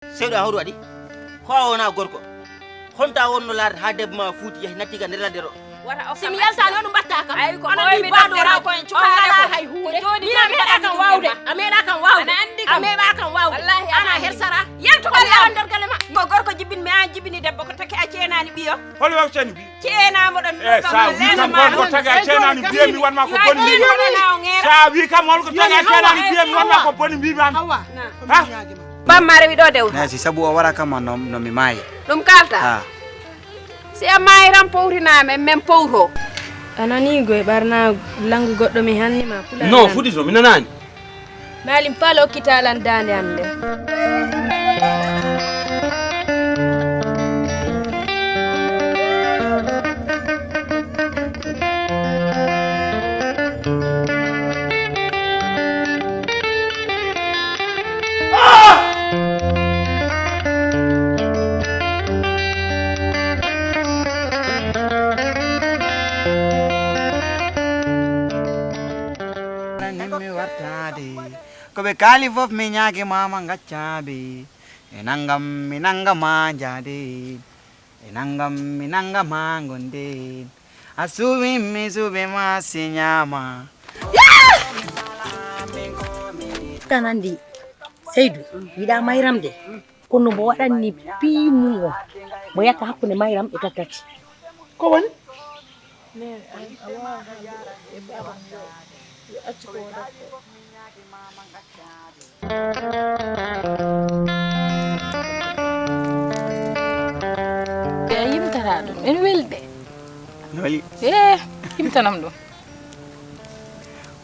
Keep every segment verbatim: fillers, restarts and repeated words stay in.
Sewɗa, hoɗo waɗi? Ko a wona gorko? Honto a wonno laarde haa debbo ma fuuti, yahi natti ka nder ladde ɗo? Si mi yaltaani, on mbatta kam. Ay, ko onon ni ɓooymi baaɗo nder rewɓe, ko en on cuɓaare ngalaa ko. Hay huunde. Ko jooɗi min a tan meeɗaa kam waawde. A meeɗaa kam waawde. Ana anndi kam. A meeɗaa kam waawde. Wallaahi, ana ana anndi. Hersara. Yaltugol yaltugol yaran nder galle ma. Ko gorko jibin mi, an jibini debbo, ko taki a ceenaani ɓiyo. Hol waw cani bi? Ceenaama ɗon. Eh, sa wi kam hol ko taga ceenaani biye mi wanma ko boni mbiimi. Sa wi kam hol ko taga ceenaani biye mi wanma ko boni mbiimi an. Awa. Ha? Bamma rewi ɗo dewta. Nasi sabu o wara kam no, no mi maayi. Ɗum kalta. Ha. Si a maayiran powtinaama, men powto. A nanii goy ɓarnaagu, langu goɗɗo mi hanni ma pulaar. No, fuɗi to, mi nanaani. Maalim Faal okkita lan daande am nde. Ko ɓe kaali fof mi ñaagi mama ngaccaɓe. E nangam mi nanga ma jaade. E nangam mi nanga ma gonden. A suuɓi mi suuɓi ma si ñaama. Tan anndi Seydu yiɗa Mayram de. Kono mbo waɗanni piimum o. Mbo yahta hakkunde Mayram e Tattati. Ko woni? E yimtata ɗum, en welde. No weli? E yimtanam ɗum.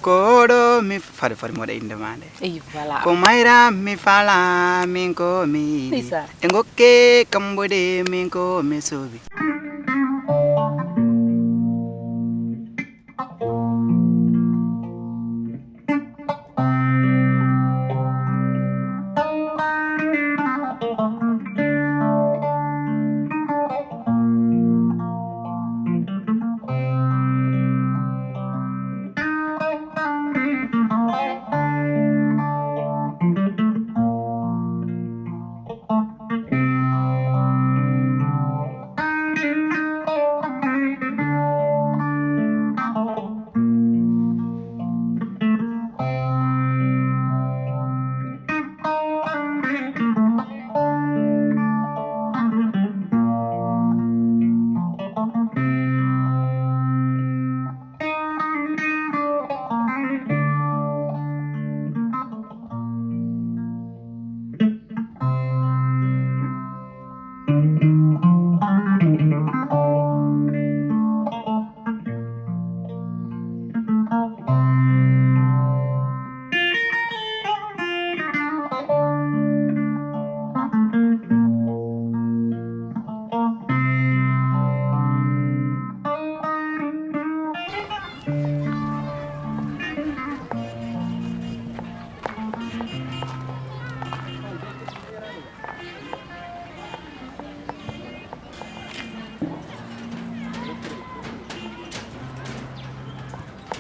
Ko ɗo mi fade fade mi waɗa innde ma nde. Eyi, voilà. Ko Mayra mi fala, min ko mi yiɗi. Ndeysaan. E ngokke kambo de min ko mi sobi.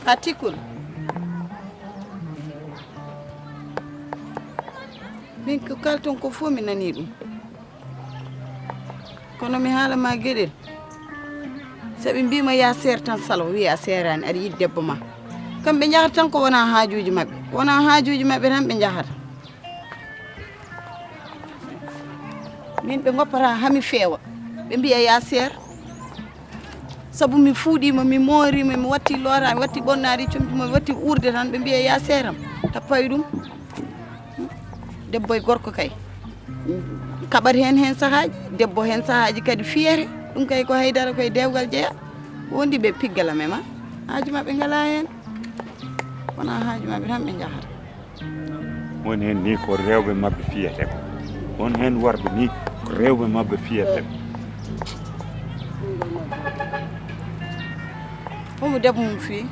Atikul. Min ko kalton ko fof mi nanii ɗum. Kono mi haala ma geɗel. Saɓe mbiima ya seer tan salo, wiya a seeraani, aɗa yiɗi debbo ma. Kamɓe njahata tan ko wona haajuuji maɓɓe. Ko wona haajuuji maɓɓe tan ɓe njahata. Min ɓe ngoppata haa mi feewa. Ɓe mbiya ya seer. Sabu mi fuuɗiima, mi mooriima, mi watti looraa, mi watti ɓonnaari comci mo, mi watti uurde tan, ɓe mbiya ya seeram. Tappay ɗum. Debbo e gorko kay. Kaɓat heen, heen sahaaji, debbo heen sahaaji kadi fiyete. Ɗum kay ko haydara, koye dewgal jeya. Wondi ɓe piggalam e ma. Haaju maɓɓe ngalaa heen. Wonaa haaju maɓɓe tan ɓe njahata. Won heen ni ko rewɓe maɓɓe fiyete ko. Won heen worɓe ni ko rewɓe maɓɓe fiyete. Homo debbo mum fii?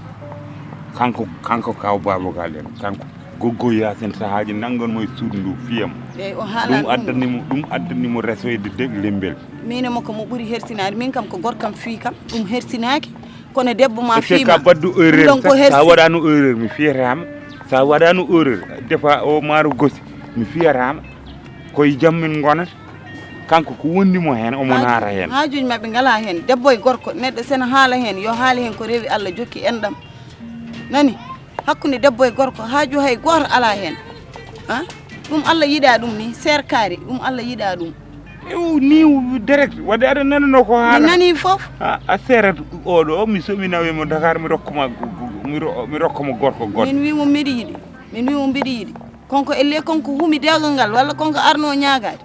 Kanko, kanko kaw Baaba Gaal en, kanko. Goggo Yaasin sahaaji nanngan mo e suudu ndu fiyam. Eyi, o haalan ɗum ɗum. Addani mo, ɗum addani mo resoyde de lembel. Min e makko mo ɓuri hersinaade, min kam ko gorkam fii kam, ɗum hersinaaki, kono debbo ma fii ma. Ka baɗɗo erreur ɗum ɗon ko sax, sa hersi. Waɗano erreur, mi fiyataama. Sa waɗano erreur, defa o maaro gosi, mi fiyataama. Koye jam min ngonata. Kanko ko wondi mo heen, omo naata heen. Haajuuji maɓɓe ngalaa heen. Debbo e gorko, neɗɗo sena haala heen, yo haali heen ko rewi Allah jokki enɗam. Nani? Hakkunde debbo e gorko, haaju hay gooto alaa heen. Ah? Ɗum Allah yiɗaa ɗum ni, seerkaari, ɗum Allah yiɗaa ɗum. Ew, ni direct, waɗi aɗa nanunoo ko haala. Mi nanii fof. A, a seerat oɗo, mi somi nawe mo Dakar, mi rokka ma, mi ro-, mi rokka mo gorko goɗɗo. Min wi mo mbiɗa yiɗi. Min wi mo mbiɗa yiɗi. Konko elle konko humi dewgal ngal, walla konko arno ñaagaade.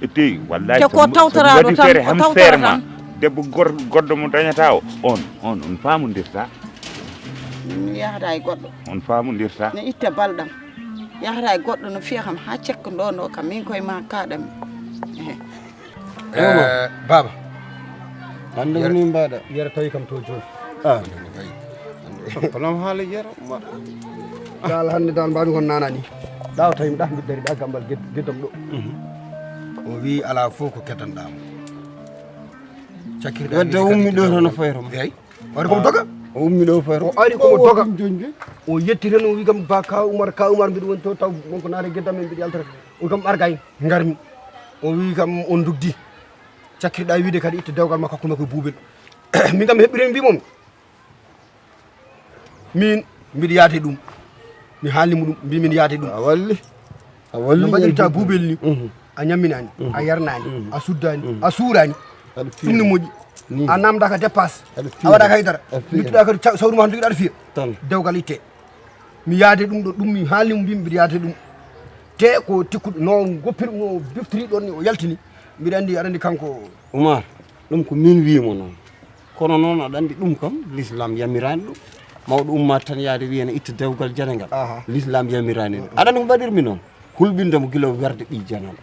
E tey, wallahi, te ko so, so tawtoraɗo waɗi tan, feere ko ham tawtoro seere ma, tan. Debbo gor-, goɗɗo mo dañata o, on, on, on faamondirta. Mi yahata e goɗɗo. On faamondirta. Ne itta balɗam. Yahata e goɗɗo no fiya kam haa cekka ndo ndo kam, min koye ma kaɗam. Ehe. Eh, baba. Hannde ko min mbaɗa. Yero tawi kam to jooni. Ah. Kono haala yero ma. Dal hannde dal mbaɗi kon nanani. Daw tawi mi ɗah mbiɗ dari ɗa gambal ged-, geddam ɗo. Mhm. O wi ala fof ko keddanɗamo. Cakkirɗa wadde wiide o ummi kam ɗo to toon no gambal. Foyro ma. Eyi. Wari komo doga. O ummi ɗo foyro. O ari komo doga. O yetti tan o wi kam ba ka Umar, ka Umar mbiɗa woni to taw wonko naata geddam men mbiɗa yaltata. O wi kam argay ngarmi. O wi kam on dugdi. Cakkirɗa wiide kadi itta dewgal makko hakkunde makko e buubel. Min kam mi heɓɓirimi mbi mom. Min mbiɗa yaade ɗum. Mi haalni mo ɗum, mbi min yaade ɗum. A walli. A walli. No mbaɗirta buubel ni. Mhm. A ñamminani, mhm, a yarnani, mhm, a suddani, mhm, a suurani. Aɗa fiya. Ɗum ne moƴƴi. Ni. A namdaka dépasse. Aɗa fiya. A waɗaka haydara. Aɗa fiya. Mittuɗa kadi ca-, sawru ma tan jogiɗa aɗa fiya. Tan. Dewgal itte. Mi yaade ɗum ɗo, ɗum mi haalni mo mbimi mbiɗa yaade ɗum. Te ko tikkuɗo no goppiri mo biftiri ɗon ni o yaltini. Mbiɗa andi aɗa andi kanko. Umar, ɗum ko min wiimo noon. Kono noon aɗa andi ɗum kam, l'islam yamirani ɗum. Mawɗo umma tan yaade wiya ne itta dewgal jane ngal. Aha. L'islam yamirani ɗum. Aɗa andi ko mbaɗirmi noon? Hulɓinde mo gila werde ɓii janano.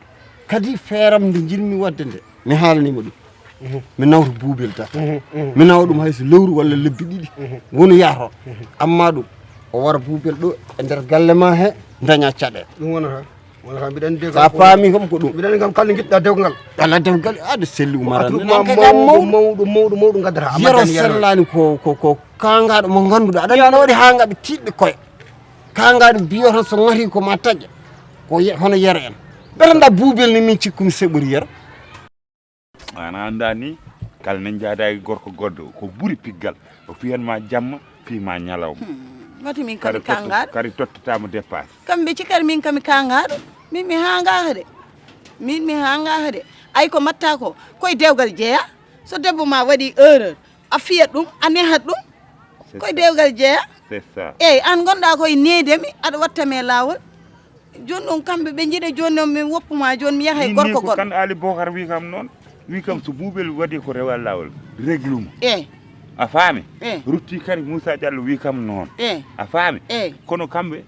Kadi feeram nde njiɗmi waɗde nde, mi haalnima ɗum. Mhm. Mi nawta buubel tata. Mhm, mhm. Mi nawa ɗum hay so lewru walla lebbi ɗiɗi. Mhm. Woni yahro. Mhm. Amma ɗum, o wara buubel ɗo e nder galle ma he, daña caɗeele. Ɗum wonata. Wonata mbiɗa andi. Sa faami kam ko ɗum. Mbiɗa andi kam kala njiɗɗa dewgal. Kala dewgal, aɗa selli Umar. Watu ma mawɗo, mawɗo, mawɗo, mawɗo ngaddata. Yero sellani ko, ko, ko kangaɗo mo ganduɗa. Aɗa andi waɗi ha ngaɓe tiɗɓe koye. Kangaɗo biyo tan so ngati ko ma taƴƴa. Ko ye-, hono yero en. Ɓetanda buubel ni min cikkumi seɓori yero. Ana anda ni, kala ne jaada e gorko goɗɗo, ko ɓuri piggal. O fiyan ma jamma, fi ma ñalawma. Hmm, wati min kadi kangaɗo. Kadi tottata mo dépasse. Kamɓe cikkat min kami kangaɗo. Min mi hangaka de. Min mi hangaka de. Ay ko matta ko, koye dewgal jeeya. So debbo ma waɗi erreur, a fiyat ɗum, a nehat ɗum. Koye dewgal jeeya. C'est ça. Eyyi, an gonɗa koye needemi, aɗa watta me lawol. Joni noon kamɓe ɓe jiiɗa joni noon min woppu ma joni mi yaha e gorko goɗɗo. Kan Ali Bokar wi kam noon. Wi kam so buubel waɗi ko rewa lawol. Réglu mo. Eyyi. A faami? Eyyi. Rutti kadi Moussa Diallo wi kam noon. Eyyi. A faami? Eyyi. Kono kamɓe,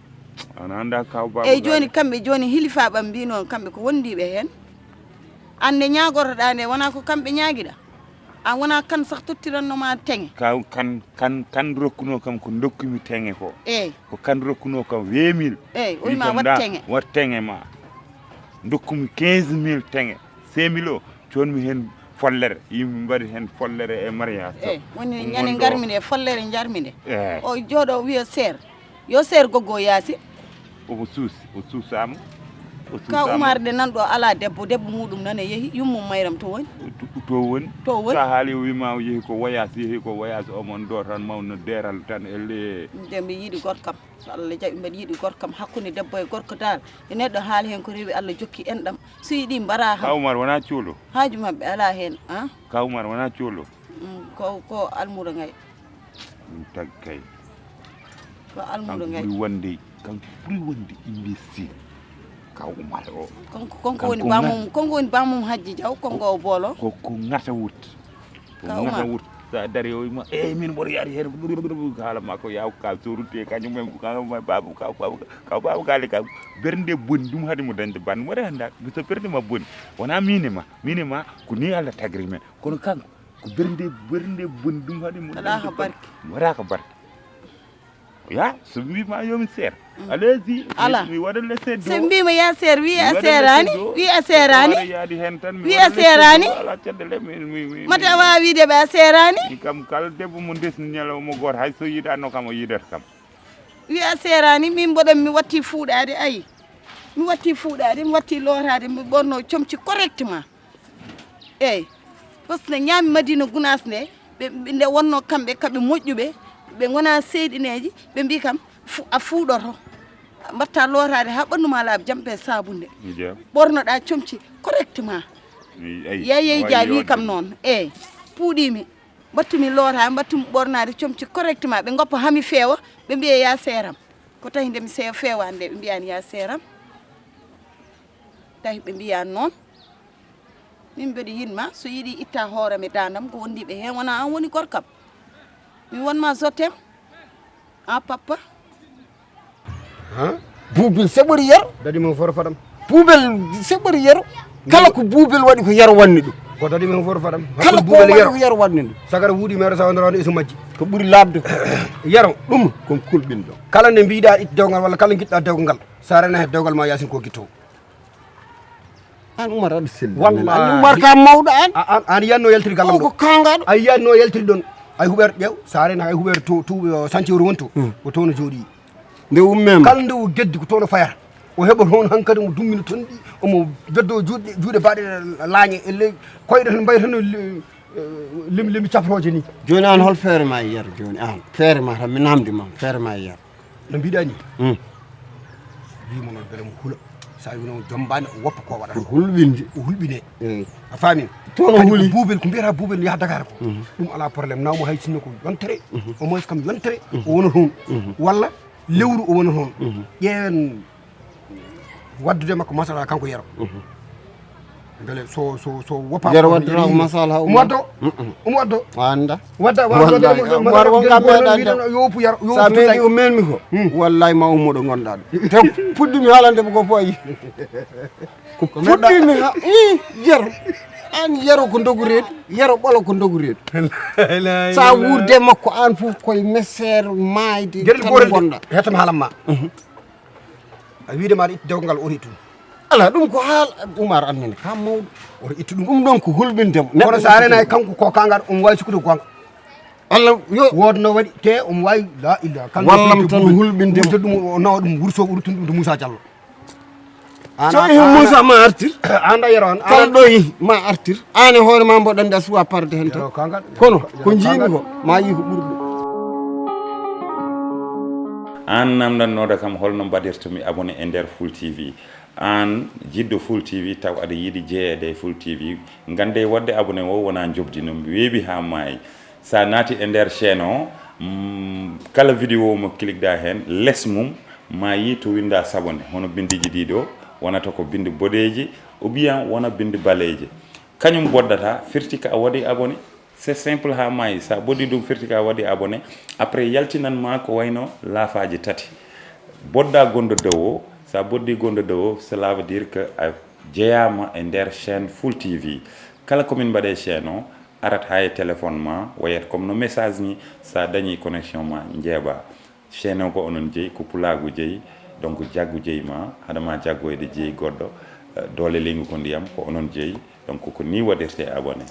ana anda kaw baba. Eyyi, joni kamɓe joni hilifaɓam mbi noon kamɓe ko wondiɓe hen. An nde ñaagortoɗaa nde, wonaa ko kamɓe ñaagiɗaa? An wonaa kan sah tottiranno ma teŋe? Kaw kan, kan, kan rokkunoo kam ko ndokkumi teŋe ko. Eey. Ko kan rokkunoo kam vingt mille. Eey, o wi ma wat teŋe. Wat teŋe ma. Ndokkumi quinze mille teŋe. Cinq mille o, coonmi heen follere. Yimɓe mbaɗi heen follere e mariage. Eey, woni ñande ngarmi nde, follere njarmi nde. Eey. O jooɗo wiya seer. Yo seer goggo yaasi. Omo suusi, o suusaama. O suusaama. Ka Umar de nan ɗo alaa debbo, debbo muɗum nan e yehi, yummum mayram to woni? To, to woni? To woni? Sa haali o wiima o yehi ko voyage, yehi ko voyage, omo ɗo tan mawno deeral tan e le. Nde mi yiɗi gorkam, so Allah jaɓi mbeɗa yiɗi gorkam, hakkunde debbo e gorko dal, e neɗɗo haali heen ko rewi Allah jokki enɗam, so yiɗi mbaraa kam. Ka Umar wonaa cuulo? Haaju maɓɓe alaa heen, ah? Ka Umar wonaa cuulo? Mm, ko, ko almura ngay. Ɗum tagi kay. Ko almuɗo kanko ngay. Ɓuri wonde, kanko ɓuri wonde imbécile. Kaw Umar o. Kanko, kanko woni bamum, kanko woni bamum Hajji Jaw, kanko o boolo. Ko, ko ngata wut. Ko ngata wut. Sa dari o ma, "Eh, min mboɗo yaari heen." Kaala ma ko yaw ka so rutte kañum men ko kaw ma babu, kaw babu, kaw babu gaale ka. Bernde boni ɗum hadi mo dañde ban mo renda. So bernde ma boni. Wona mine ma, mine ma ko ni Allah tagri men. Kono kanko Ko bernde, bernde boni ɗum haɗi mo. Alaa ko barke. Waɗa ko barke. Ya, so mbiima yo mi seer. Mm. Allez-y, mi, mi waɗa le seedo. So mbiima ya seer, wi a seerani, wi a seerani. Wi a seerani. Mata a waawi wiide ɓe a seerani. Kam kala debbo mo ndesni ñalawma gooto, hay so yiɗano kam o yiɗata kam. Wi a seerani, min mboɗon mi watti fuuɗaade, ayi. Mi watti fuuɗaade, mi watti looraade, mi ɓorno comci correctement. Eeyi, parce que ñaami Madina Gunaas nde, ɓe, ɓe, nde wonno kamɓe kaɓe moƴƴuɓe, ɓe ngona seyɗineeji, ɓe mbi kam, "Fu-, a fuuɗoto, mbatta looraade haa ɓanndu ma laaɓa, jampe saabunde." Ɓornoɗa comci correctement. Yeeyey Dia wi kam noon, eeyi, puuɗiimi, mbattumi looraade, mbattumi ɓornaade comci correctement, ɓe ngoppa haa mi feewa, ɓe mbiya ya seeram. Ko tahi nde mi seewa feewaande nde, ɓe mbiyaani ya seeram. Tawi ɓe mbiya noon, min mbeɗa yiɗ ma, so yiɗi itta hoore mi daandam, ko wondiiɓe heen, wona aan woni gorkam. Mi won ma je t'aime, ah papa. Buubel seɓori yero. Dadi mo foro fadam. Buubel seɓori yero. Kala ko buubel waɗi ko yero wanni ɗum. Ko dadi mo foro fadam. Kala ko waɗi ko yero wanni ɗum. Sagara wuuɗi meeɗo sawandorano e so majji. Ko ɓuri laaɓde. Yero. Ɗum ko kulɓinɗo. Kala nde mbiɗa itta dewgal walla kala jiɗɗa dewgal ngal, sa rena he dewgal ma yasin ko gitto. An Umar aɗa selli. Wallahi. An Umar ka mawɗo an. An an yanno yaltiri gallam ɗo. Ko kangaɗo. Ay yanno yaltiri ɗon. Ay huɓer ƴeew, sa rena ay huɓer to to santiwru wonto. Hmm. Ko toon o jooɗi. Nde ummema. Kala nde o geddi ko toon o fayata. O heɓa toon hankadi omo dummina toon ɗi, omo beddo juuɗe juuɗe baɗe laañe e ley koyɗe tan mbayi tan no li- eh, lim limi caprooje ni. Jooni an hol feere ma e yero jooni an? Feere ma tan mi namdi ma feere ma e yero. No mbiɗa ni. Hmm. Wimo noon beele mo hula. Sa wino o jombani o woppa ko waɗata. Ko hulɓinde. O hulɓine. Eyi. A faami? Toon o huli. Buubel ko mbiyata buubel no yaha Dakar ko. Mhm. Ɗum ala problème nawmo hay sinno ko yontere. Mhm. Au moins kam yontere. Mhm. O wona toon. Mhm. Walla lewru o wona toon. Mhm. Ƴeewen waddude makko masala kanko yero. Mhm. Beele so so so woppa yero waddata ko masala ha omo waddo. Omo waddo. Anda. Wadda wadda wadda. Yo pu yar yo sa pu tay o melmi ko. Wallahi ma ummo ɗo gonɗa ɗo te puɗɗumi haalande mo ko foyi. Ko puɗɗimi ha i yero. An yero ko dogu reedu, yero ɓolo ko dogu reedu. Sa wuurde makko an fof koye mesere maayde tan gonɗa. Hetam haalam ma. A wiide maɗa itti dewgal ngal o itti ɗum. Ala ɗum ko haal. Umar annene kam mawɗo. Oto ittu ɗum. Ɗum ɗon ko hulɓindemo. Kono sa renani kanko ko kangal omo wawi sikkude gonga. Allah yo wodno waɗi te omo wawi la illa kanko wallam tan hulɓindemo. Ɗum o nawa ɗum wurso o ruttude ɗum to Moussa Diallo. So ihi Moussa ma artir. Anda yero an kala ɗo ihi ma artir. An e hoore ma mboɗo andi a suwa parde hen to. Kono ko jiimi ko ma yi ko ɓurɗo. Aan namndatnooɗo kam holno mbaɗirtumi abonné e nder Full TV. Aan jiɗɗo Full TV taw aɗa yiɗi jeyeede e Full TV, nganndee waɗde abonné o wonaa njoɓdi no weeɓi haa maayi. So a naati e nder chaîne o, mm, kala vidéo mo cliqueɗaa heen, les mum ma yi to winndaa s'abonner, hono binndiiji ɗii ɗoo, wonata ko binndi boɗeeji ou bien wona binndi baleeji. Kañum boddataa, firti ko a waɗi abonné. C'est simple haa maayi. So a ɓoddii ɗum firti ko a waɗi abonné. Après yaltinan ma ko wayno laafaaji tati. Bodda gonɗo dow o. So a ɓoddii gonɗo dow o, cela veut dire que a jeyaama e nder chaîne Full TV. Kala ko min mbaɗa e chaîne o, arat haa e téléphone ma, wayat comme no message ni, so a dañii connexion ma njeeɓa. Chaîne o ko onon jeyi, ko pulaagu jeyi, donc jaggu jeyi ma, haɗa ma jaggoyde jeyi goɗɗo, eh, doole leydi ko ndiyam, ko onon jeyi, donc ko ni waɗirte abonné.